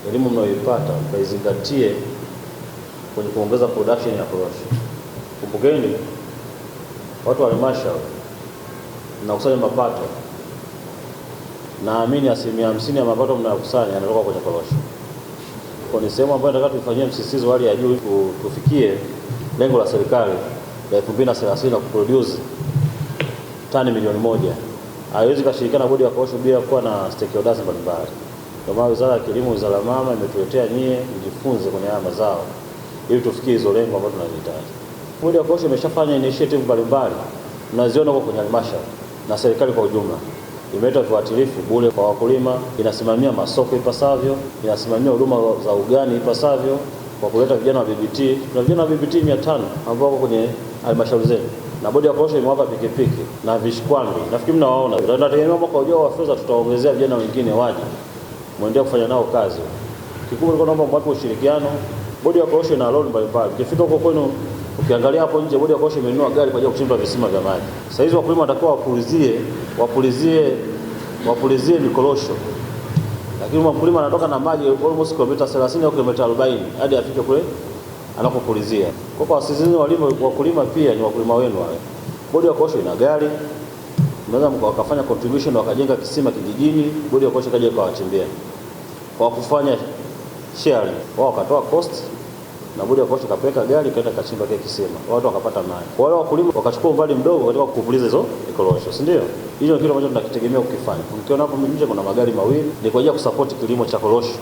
Elimu mnayoipata mkaizingatie kwenye kuongeza production ya korosho. Kumbukeni watu wa halmashauri mnakusanya mapato, naamini 50% ya mapato mnayokusanya yanatoka kwenye korosho. Kwa ni sehemu ambayo nataka tuifanyie msisitizo hali ya juu tufikie lengo la serikali la 2030 la kuproduce tani 1,000,000. Haiwezi kushirikiana bodi ya korosho bila kuwa na stakeholders mbalimbali. Ndio maana Wizara ya Kilimo, Wizara Mama imetuletea nyie mjifunze kwenye haya mazao ili tufikie hizo lengo ambazo tunazihitaji. Bodi ya korosho imeshafanya initiative mbalimbali, mnaziona huko kwenye halmashauri na serikali kwa ujumla. Imeleta viuatilifu bure kwa wakulima, inasimamia masoko ipasavyo, inasimamia huduma za ugani ipasavyo kwa kuleta vijana wa BBT. Tuna vijana wa BBT 500 ambao wako kwenye halmashauri zenu. Na bodi ya korosho imewapa pikipiki na vishikwambi. Nafikiri mnawaona. Tunategemea mwaka ujao wa fedha tutaongezea vijana wengine waje muendelee kufanya nao kazi. Kikubwa nilikuwa naomba mwape ushirikiano. Bodi ya korosho ina loan mbalimbali. Ukifika huko kwenu ukiangalia hapo nje, bodi ya korosho imenunua gari kwa ajili ya kuchimba visima vya maji. Sasa hizi wakulima watakuwa wapulizie mikorosho. Lakini mkulima anatoka na maji almost kilomita 30 au kilomita 40 hadi afike kule anakopulizia. Kwa kwa sisi wakulima pia ni wakulima wenu wale. Bodi ya korosho ina gari, mnaweza wakafanya contribution wakajenga kisima kijijini, bodi ya korosho ikaja ikawachimbia. Kwa kufanya sharing, wao wakatoa cost na bodi ya korosho ikapeleka gari ikaenda kachimba kile kisima, watu wakapata maji. Kwa wale wakulima wakachukua umbali mdogo katika kupuliza hizo korosho, si ndio? Hicho ni kitu ambacho tunakitegemea kukifanya. Mkiona hapo nje kuna magari mawili ni kwa ajili ya kusupport kilimo cha korosho.